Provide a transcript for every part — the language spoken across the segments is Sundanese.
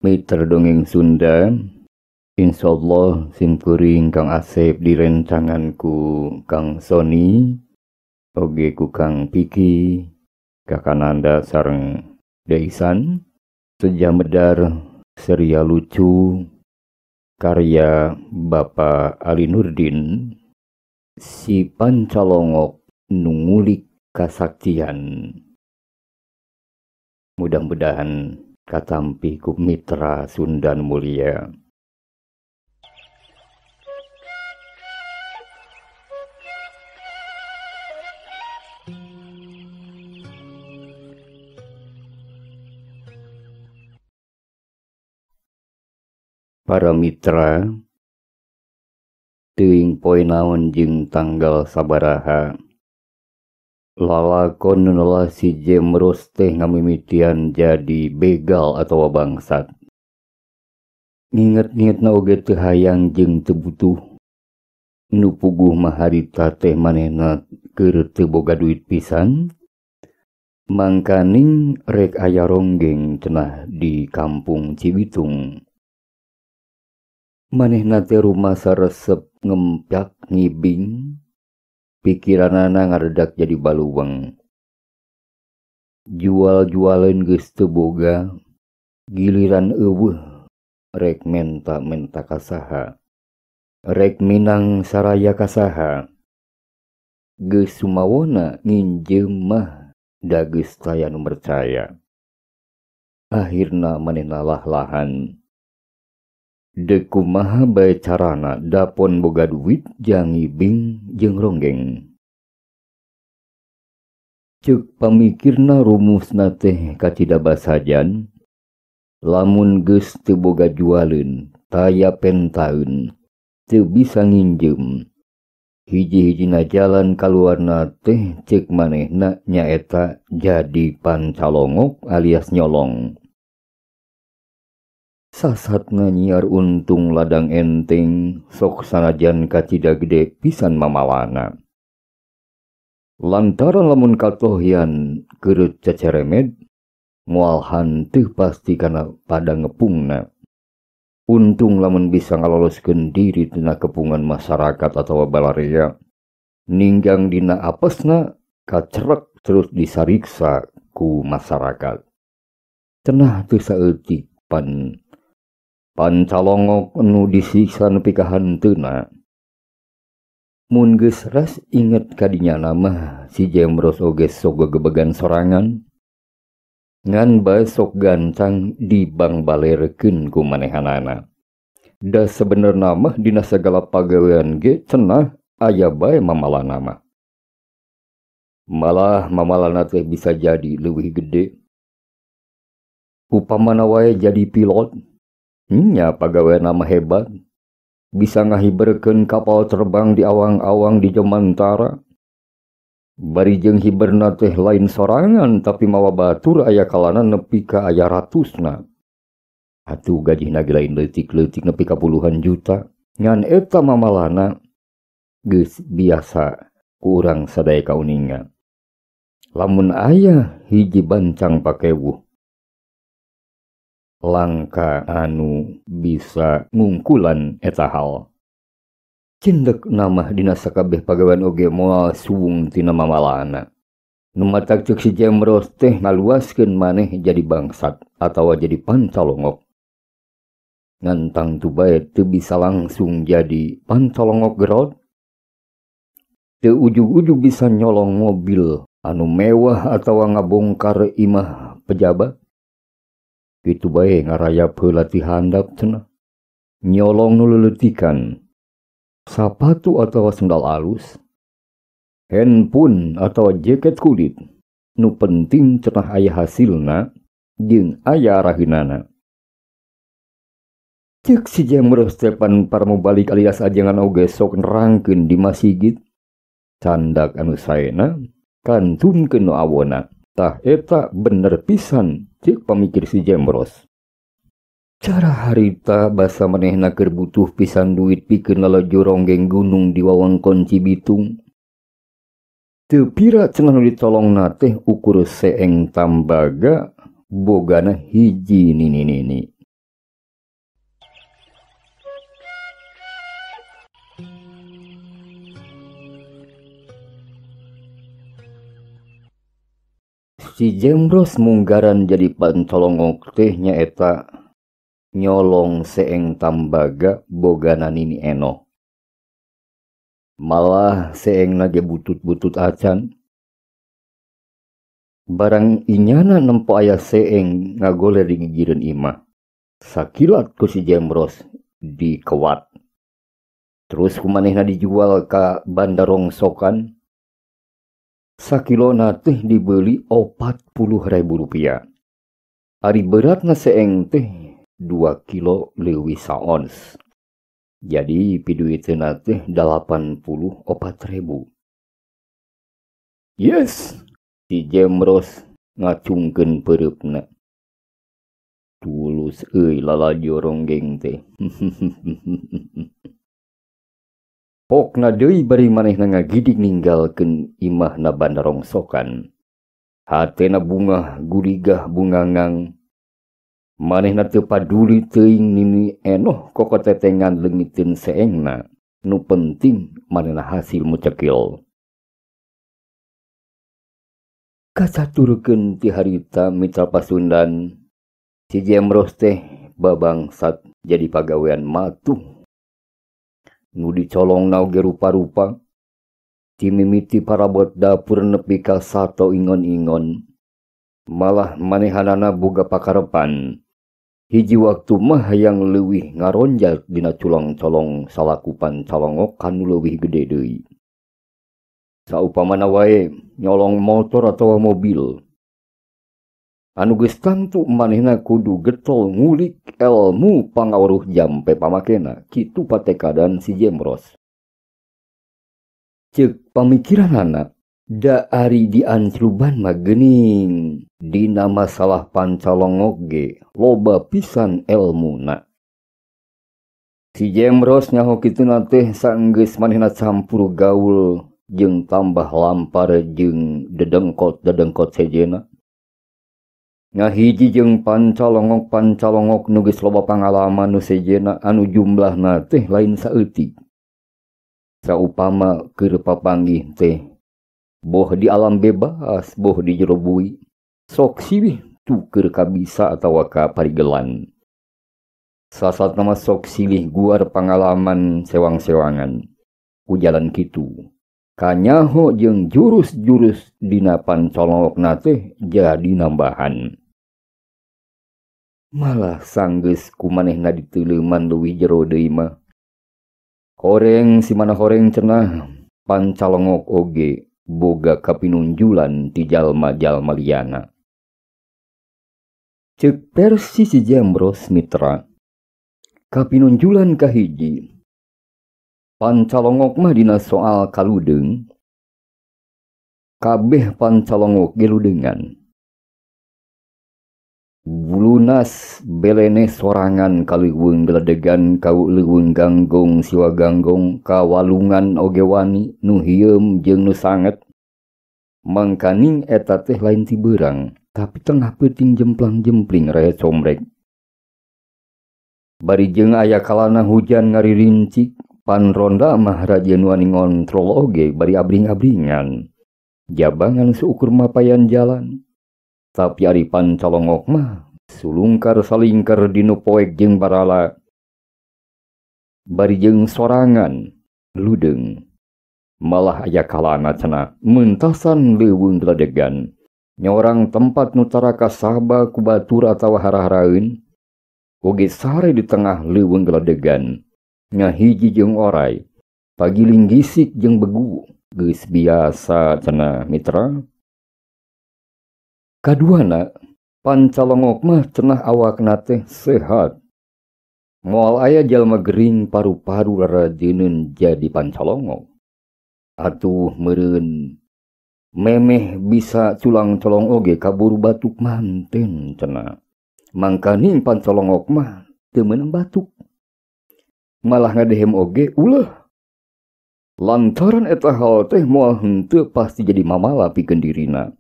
Mitra dongeng Sunda, insyaallah simkuring Kang Asep direncangan ku Kang Sony, oge ku Kang Piki, Kakananda sareng Deisan, Sejamedar serial lucu karya Bapak Ali Nurdin, Si Pancalongok Nu Ngulik Kasaktian. Mudah-mudahan katampi ku mitra Sundan mulia. Para mitra, teuing poe naon jeung tanggal sabaraha, lalakon nu nolah si Jemros teh ngamimitian jadi begal atawa bangsat. Nginget-ngingetna oge teu hayang jeung teu butuh. Nu puguh mah harita teh manehna keur teu boga duit pisan. Mangkaning rek aya ronggeng cenah di kampung Cibitung. Manehna teh rumasa resep ngempak ngibing, pikiranana ngaredak jadi baluweng. Jual-jualeun geus teu boga, giliran eueuh rek menta-menta ka saha, rek minang saraya ka saha. Geus sumawona nginjeum mah da geus taya nu percaya. Akhirna manehna lah-lahan. Deuk kumaha bae carana dapon boga duit jang ngibing jeung ronggeng. Ceuk pamikirna rumusna teh kacida basajan, lamun geus teu boga jualeun, taya pentaeun, teu bisa nginjeum. Hiji-hijina jalan kaluarna teh ceuk manehna nyaeta jadi pancalongok alias nyolong. Sasatna nyiar untung ladang enteng, sok sanajan kacida gede pisan mamalana. Lantaran lamun katohyan keureut ceceremed, moal hanteuh pasti kana pada ngepungna. Untung lamun bisa ngaloloskeun diri tina kepungan masyarakat atawa balarea, ninggang dina apesna kacerek terus disariksa ku masyarakat. Cenah teu saeutik pan pancalongok nu disiksa nepi ka hanteuna. Mun geus ras inget kadinya mah si Jemros oge sok gegebegan sorangan, ngan bae sok gancang dibangbalerkeun ku manehanana. Da sebenerna mah dina sagala pagawean ge cenah aya bae mamalana mah. Malah mamalana teh bisa jadi leuwih gede. Upamana wae jadi pilot, nya pagawean mah hebat, bisa ngahiberkeun kapal terbang di awang-awang di Jomantara. Bari jeung hiberna teh lain sorangan tapi mawa batur aya kalana nepi ka aya ratusna. Atuh gajihna ge lain leutik-leutik nepi ka puluhan juta. Ngan eta mamalana geus biasa ku urang sadaya kauninga. Lamun aya hiji bancang pakewuh langka anu bisa ngungkulan eta hal. Cindek namah dina sakabeh pagawean oge moal suwung tina mamalana. Nu matak ceuk si Jemros teh ngaluaskeun maneh jadi bangsat atawa jadi pancalongok. Ngan tangtu bae teu bisa langsung jadi pancalongok gerot. Teu ujug-ujug bisa nyolong mobil anu mewah atawa ngabongkar imah pejabat. Kitu bae ngarayap heula ti handap cenah. Nyolong nu leuleutikan, sapatu atawa sendal alus, handphone atawa jaket kulit, nu penting cenah aya hasilna jeung aya araheunana. Ceuk si Jemros teh pan parmubalik alias ajengan oge sok nerangkeun di masigit, candak anu saena kantunkeun nu awona. Tah eta bener pisan ceuk pamikir si Jemros. Cara harita basa manehna keur butuh pisan duit pikeun lalajo ronggeng gunung di wewengkon Cibitung. Teu pira cenah nu ditolongna teh ukur seeng tambaga bogana hiji nini-nini. Si Jemros munggaran jadi pancolongok teh nyaeta nyolong seeng tambaga bogana Nini Enoh. Malah seengna ge butut-butut acan. Barang inyana nempo aya seeng ngagoler di gigireun imah. Sakilat ku si Jemros dikewat. Terus kumanehna dijual ka bandar rongsokan. Sakilona teh dibeli 40.000 rupiah. Ari beratna seeng teh 2 kilo leuwih saons. Jadi piduiteuna teh 84.000. Yes, si Jemros ngacungkeun peureupna. Tulus euy lalajo ronggeng teh. Pokna deui bari manehna ngagidik ninggalkeun imahna bandar rongsokan. Hatena bungah guligah bungangang. Manehna teu paduli teuing Nini Enoh kokotetengan leungiteun seengna. Nu penting manehna hasil mucekil. Kacaturkeun ti harita mitra Pasundan, si Jemros teh babangsat jadi pagawean matuh. Nu dicolongna oge rupa-rupa, ti mimiti parabot dapur nepi ka sato ingon-ingon. Malah manehanana boga pakarepan. Hiji waktu mah hayang leuwih ngaronjat dina culong-colong salaku pancolongok kanu leuwih gede deui. Saupamana wae nyolong motor atawa mobil. Anu geus tangtu manehna kudu getol ngulik elmu pangaweruh jampe pamakena, kitu patekadan si Jemros. Ceuk pamikiranana, da ari diancruban mah geuning dina masalah pancolongok ge loba pisan elmuna. Si Jemros nyaho kituna teh saenggeus manehna campur gaul jeung tambah lampar jeung dedengkot-dedengkot sejena. Ngahiji jeung pancalongok-pancalongok nu geus loba pangalaman nu sejena anu jumlahna teh lain saeutik. Saupama keur papanggih teh boh di alam bebas boh di jero bui, sok silih tuker kabisa atawa ka parigelan. Sasatna mah sok silih guar pangalaman sewang-sewangan. Ku jalan kitu kanyaho jeung jurus-jurus dina pancolongokna teh jadi nambahan. Malah sanggeus kumanehna diteuleuman leuwih jero deui mah. Horeng si mana horeng cenah pancalongok oge boga kapinunjulan ti jalma-jalma liana. Ceuk versi si Jemros mitra, kapinunjulan kahiji pancalongok mah dina soal kaludeung, kabeh pancalongok ge ludeungan. Bulunas belene sorangan kaleuweung geledegan ka leuweung ganggong siwa ganggong ka walungan oge wani nu hieum jeung nu sanget. Mangkaning eta teh lain ti beurang, tapi tengah peuting jemplang-jempling raya comrek. Bari jeung aya kalana hujan ngaririncik, panronda mah rajin wani ngontrol oge bari abring-abringan. Jabangan seukur mapayan jalan. Tapi ari pancalongok mah sulungkar salingkar dinu poek jeung barala. Bari jeung sorangan ludeung. Malah aya kalana cenah mentasan leuweung geledegan. Nyorang tempat nu tara kasaba ku batur atawa hara-haraeun. Oge sare di tengah leuweung geledegan. Ngahiji jeung orai, pagiling gisik jeung begu, geus biasa cenah mitra. Kaduana, pancalongok mah cenah awakna teh sehat. Moal aya jalma gering paru-paru rarajeunun jadi pancalongok. Atuh meureun memeh bisa culang-colong oge kaburu batuk manten cenah. Mangkaning pancalongok mah teu meunang batuk. Malah ngadehem oge ulah. Lantaran eta hal teh moal henteu pasti jadi mamala pikeun dirina.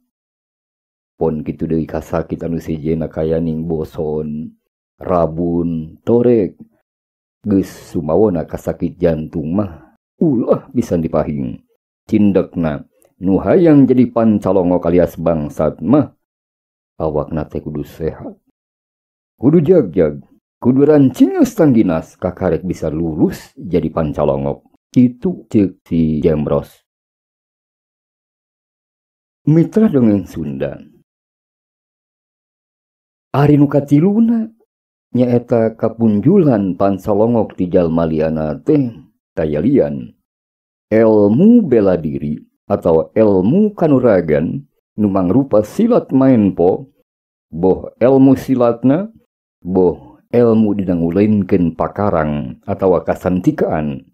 Pon kitu deui kasakit anu sejena kayaning boson, rabun, torek. Geus sumawona kasakit jantung mah ulah bisa dipahing. Cindekna nu hayang jadi pancalongok alias bangsat mah Awakna teh kudu sehat, kudu jag-jag, kudu rancingeus tangginas kakarek bisa lulus jadi pancalongok. Kitu ceuk si Jemros. Mitra dongeng Sunda. Ari nu katiluna nyaeta kapunjulan pancalongok ti jalma liana teh tayalian ilmu bela diri atau ilmu kanuragan nu mangrupa silat maenpo, boh ilmu silatna, boh ilmu dina ngulinkeun pakarang atawa kasantikaan.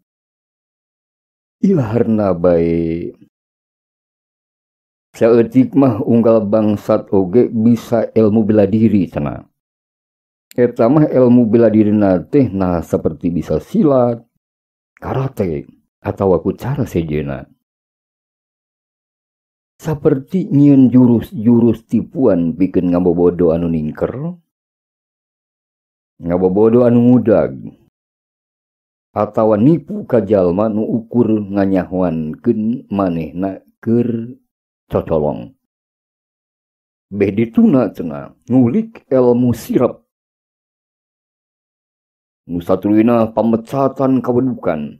Ilaharna bae saeutik mah unggal bangsat oge bisa ilmu bela diri cenah. Eta mah ilmu bela dirina teh nah seperti bisa silat, karate atawa ku cara sejenna. Saperti nyieun jurus-jurus tipuan pikeun ngabobodo anu ningker, ngabobodo anu ngudag, atawa nipu ka jalma nu ukur nganyahoankeun manehna keur cocolong. Beh dituna cenah ngulik ilmu sirap. Nu satuluyna pamecatan kawedukan,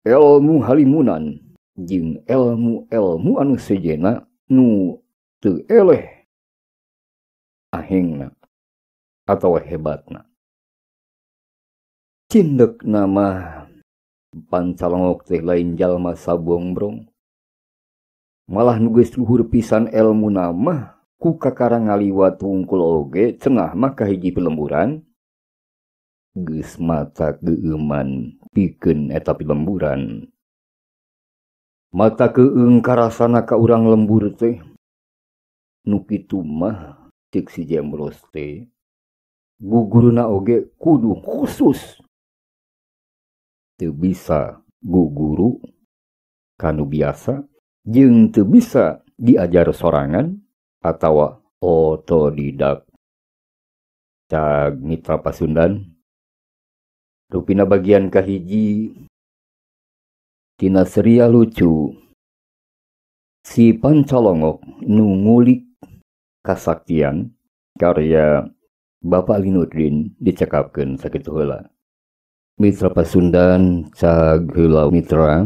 ilmu halimunan, jeung ilmu-ilmu anu sejenna nu teu eleh ahengna atawa hebatna. Cindekna mah pancalongok teh lain jalma sabongbrong, malah nu geus luhur pisan elmuna mah ku kakara ngaliwat wungkul oge cenah mah kahiji pilemburan geus mata geueuman pikeun eta pilemburan. Mata keung karasana ka urang lembur teh nu kitu mah ceuk si Jemros teh guguruna oge kudu khusus, teu bisa guguru kanu biasa jeung teu bisa diajar sorangan atawa otodidak. Cag mitra Pasundan, rupina bagian kahiji tina seria lucu si Pancalongok nu ngulik kasaktian karya Bapak Linudin dicekapkeun sakitu heula. Mitra Pasundan, cag heula mitra,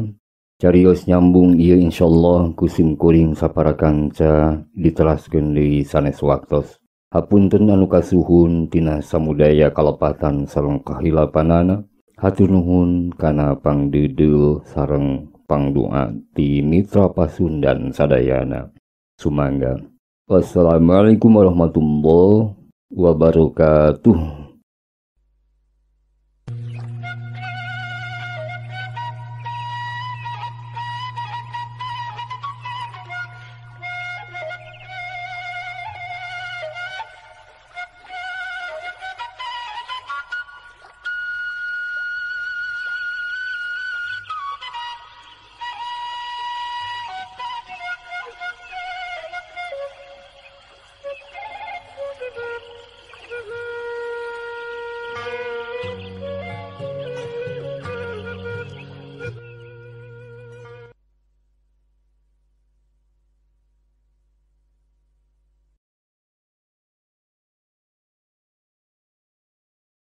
carios nyambung ieu insyaallah ku sim kuring sapara kanca ditelaskeun deui sanes waktos. Hapunten anu kasuhun tina samudaya kalepatan sareng kahilapanana. Hatur nuhun kana pangdeudeuh sareng pangdoa ti mitra Pasundan sadayana. Sumangga. Wassalamualaikum warahmatullahi wabarakatuh.